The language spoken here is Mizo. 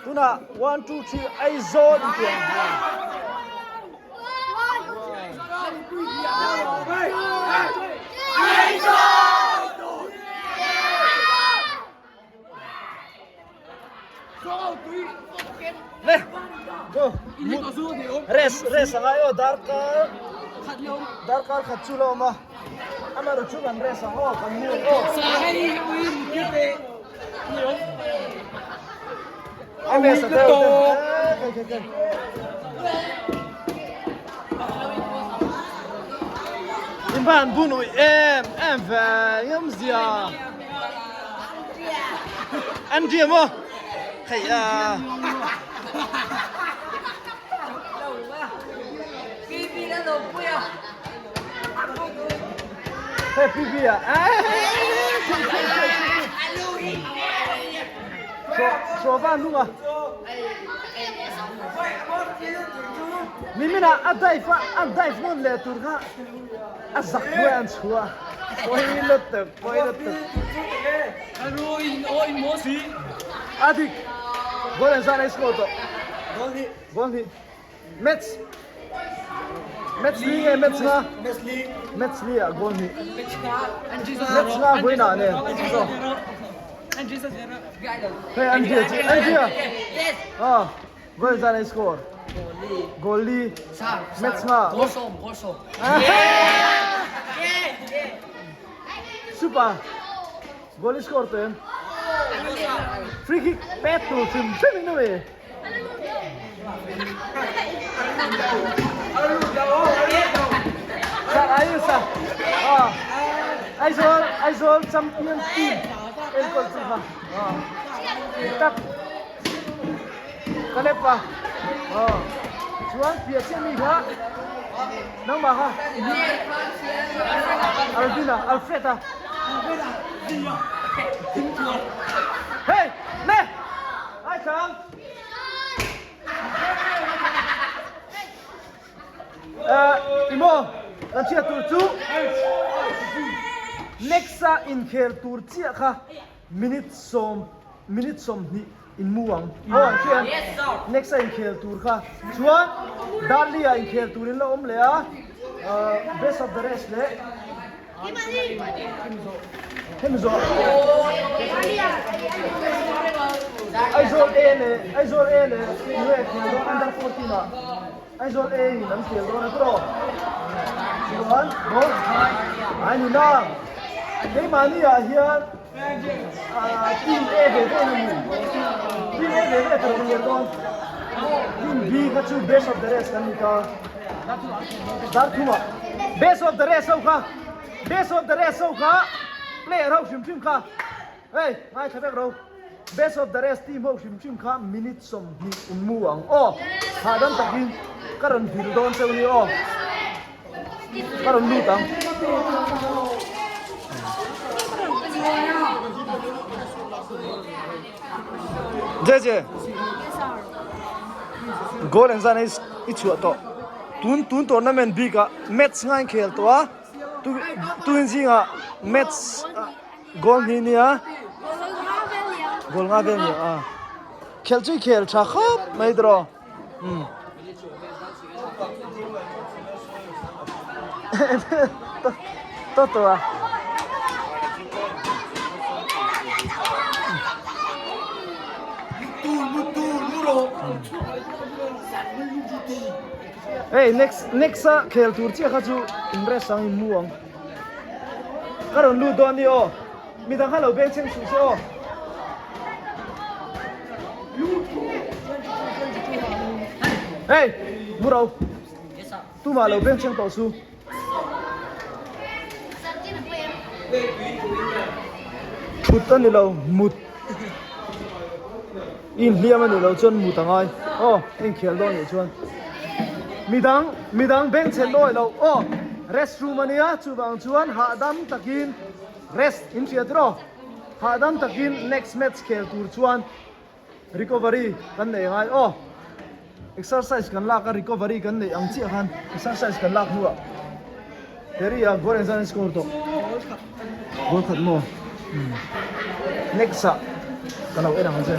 Tunah 1 2 3 Aizawl in tiang. Le go rest rest angai aw darkar darkar khat chu la awm a amaherawh chu kan rest ang aw kan mu ang aw MS a deuh deuh kai kai kai In ban bun ui em em ve ngam zia Andrea maw Khei a Hey PB a Sawva nung a Nimin ah a dive a a dive nawn leh tur kha a zak hnuai an chhuah pawi lutuk pawi lutuk A dik goal an zan a score tawh goal hnih Match Match li nge match nga Match li ah goal hnih Match nga vawiinah nen Hei Andrea chu Andrea ah goal zan ai score Goal li Match nga Super Goal i score tawh em Free kick pet tur hrim hrim in a ni. Aizawl Aizawl champion team enkawl chu kha tak Caleb a chuan piah chiah mi kha nangmah kha Alvin a Alfred a hey ne Ai khang. Imo, kan chhiat tur chu next a inkhel tur chiah kha minute sawm minute sawmhnih in mu ang. Aw an hria em? Next a inkhel tur kha chuan Darli ah inkhel tur in la awm leh a best of the rest leh Hemi zawh Aizawl A leh Aizawl A leh Nue khel dawn under 14 ah Aizawl A in an khel dawn a tawh chuan maw ai ni na keimahni ah hian team A ve ve in a ni team A ve ve tur an khel dawn team B kha chu best of the rest kan ni ta. Dar thumah best of the rest ho kha best of the rest ho kha player ho hrim hrim kha hei ngaithla vek ro best of the rest team ho hrim hrim kha minute 20 in mu ang aw hahdam takin ka rawn vil dawn cheu ni aw ka rawn lut ang. Jeje goal engzah nei i chhuah tawh tun tun tournament bik ah match nga in khel tawh a tu tuin zingah match goal hnih nia goal nga vel nia a khelh chu i khel tha khawp mai tawh umm tawh tawh a. Hei next next a khel tur chiah kha chu in rest ang in mu ang ka rawn lut dawn ni aw midang kha lo beng chheng suh se aw. Hei mu ro tumah lo beng chheng tawh su. Thut a ni lo mut inhliam a ni lo chuan mut a ngai aw inkhel dawn nih chuan midang midang beng chhe nawi lo aw rest room a nia chuvang chuan hahdam takin rest in hria tiraw hahdam takin next match khel tur chuan Recovery kan nei ngai aw. Exercise kan lak a recovery kan neih ang chiah khan exercise kan lak hnuah. Terry a goal engzat an score tawh? Goal khat maw? Next ah ka lo en ang che.